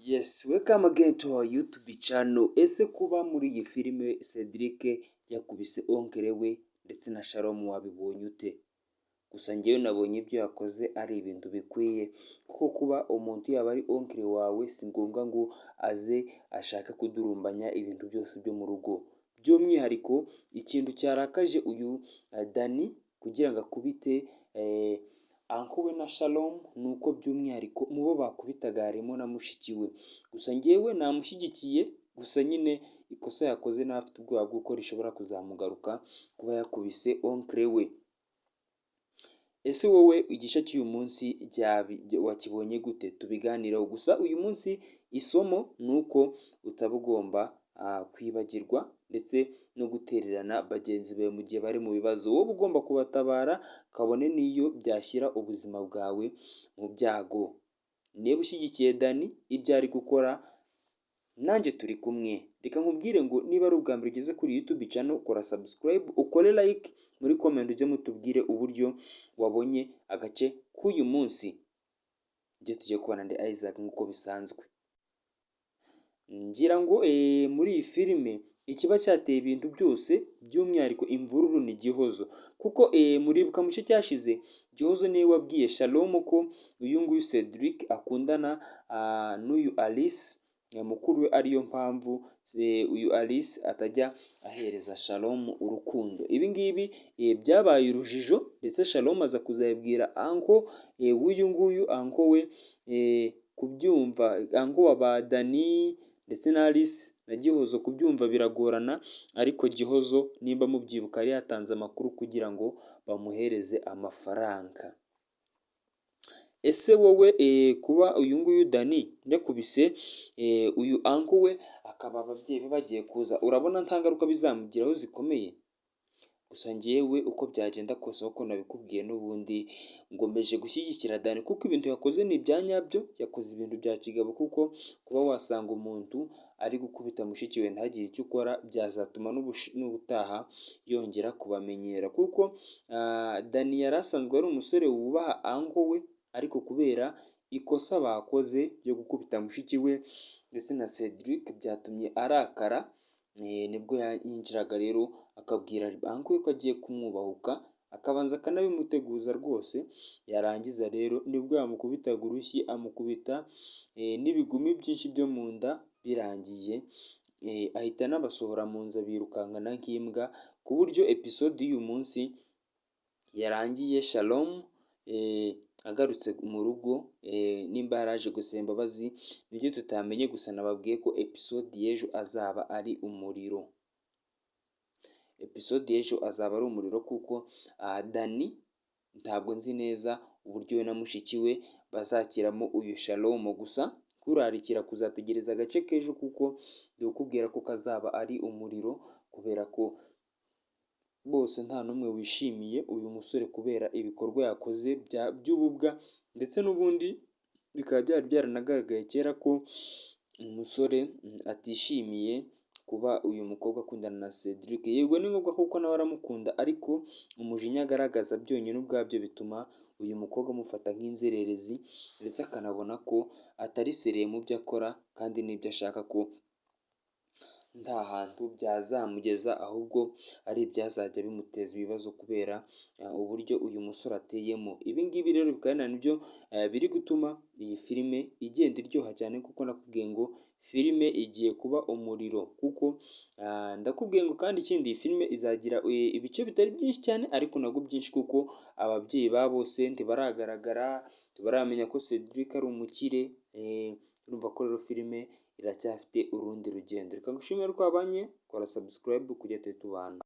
Yes, welcome again to our YouTube channel. Ese kuba muri iyi filime Cedric yakubise oncle we ndetse na Shalom, wabibonye ute? Gusa njyewe nabonye ibyo yakoze ari ibintu bikwiye, kuko kuba umuntu yaba ari oncle wawe si ngombwa ngo aze ashake kudurumbanya ibintu byose byo mu rugo. By'umwihariko ikintu cyarakaje uyu Dani kugira ngo akubite uncle we na Shalom ni uko by'umwihariko mu bo bakubitaga harimo na mushiki we. Gusa njyewe namushyigikiye, gusa nyine ikosa yakoze nawe afite ubwoba bw'uko rishobora kuzamugaruka kuba yakubise oncle we. Ese wowe igice cy'uyu munsi wakibonye gute? Tubiganireho. Gusa uyu munsi isomo ni uko utaba ugomba kwibagirwa ndetse no gutererana bagenzi bawe mu gihe bari mu bibazo. Wowe ugomba kubatabara kabone n'iyo byashyira ubuzima bwawe mu byago. Niba ushyigikiye Dani ibyo ari gukora, nanjye turi kumwe. Reka nkubwire ngo niba ari ubwa mbere ugeze kuri YouTube channel, kora subscribe, ukore like, muri comment ujye mutubwire uburyo wabonye agace k'uyu munsi. Njye tugiye kubana ndi Isaac nk'uko bisanzwe. Ngira ngo muri iyi filime ikiba cyateye ibintu byose, by'umwihariko imvururu, ni Gihozo, kuko muribuka mu gice cyashize Gihozo niwe wabwiye Shalom ko uyu nguyu Cedric akundana n'uyu Alice mukuru we, ariyo mpamvu uyu Alice atajya ahereza Shalom urukundo. Ibi ngibi byabaye urujijo, ndetse Shalom aza kuzabibwira uncle w'uyu nguyu, uncle we kubyumva, uncle wa ba Dani ndetse na Alice na Gihozo kubyumva biragorana, ariko Gihozo nimba mubyibuka yari yatanze amakuru kugira ngo bamuhereze amafaranga. Ese wowe kuba uyu nguyu Dani yakubise uyu uncle we, akaba ababyeyi be bagiye kuza, urabona nta ngaruka bizamugiraho zikomeye? Gusa njyewe uko byagenda kose, uko nabikubwiye n'ubundi ngomeje gushyigikira Dani, kuko ibintu yakoze ni ibya nyabyo, yakoze ibintu bya kigabo, kuko kuba wasanga umuntu ari gukubita mushiki we ntagire icyo ukora byazatuma n'ubutaha yongera kubamenyera, kuko Dani yari asanzwe ari umusore wubaha uncle we, ariko kubera ikosa bakoze ryo gukubita mushiki we ndetse na Cedric byatumye arakara. Nibwo yinjiraga rero akabwira uncle we ko agiye kumwubahuka, akabanza akanabimuteguza rwose, yarangiza rero nibwo yamukubitaga urushyi, amukubita n'ibigumi byinshi byo mu nda, birangiye ahita anabasohora mu nzu birukankana nk'imbwa, ku buryo episode y'uyu munsi yarangiye Shalom agarutse mu rugo. Nimba yaraje gusaba imbabazi nibyo tutamenye, gusa nababwiye ko episode y'ejo azaba ari umuriro. Episode y'ejo azaba ari umuriro, kuko Dani ntabwo nzi neza uburyo we na mushiki we bazakiramo uyu Shalom. Gusa kurarikira kuzategereza agace k'ejo, kuko ndikukubwira ko kazaba ari umuriro, kubera ko bose nta n'umwe wishimiye uyu musore kubera ibikorwa yakoze by'ububwa, ndetse n'ubundi bikaba byari byaranagaragaye kera ko umusore atishimiye kuba uyu mukobwa akundana na Cedric. Yego ni ngombwa kuko nawe aramukunda, ariko umujinya agaragaza byonyine ubwabyo bituma uyu mukobwa amufata nk'inzererezi, ndetse akanabona ko atari sérieux mu byo akora kandi n'ibyo ashaka ko nta hantu byazamugeza, ahubwo ari ibyazajya bimuteza ibibazo kubera uburyo uyu musore ateyemo. Ibi ngibi rero bikaba ari nabyo biri gutuma iyi filime igenda iryoha cyane, kuko nakubwiye ngo filime igiye kuba umuriro, kuko ndakubwiye ngo kandi ikindi iyi filime izagira ibice bitari byinshi cyane ariko nabwo byinshi, kuko ababyeyi ba bose ntibaragaragara, ntibaramenya ko Cedric ari umukire. Urumva ko rero filime iracyafite urundi rugendo. Reka ngushimire twabanye, kora subscribe kugira tujye tubana.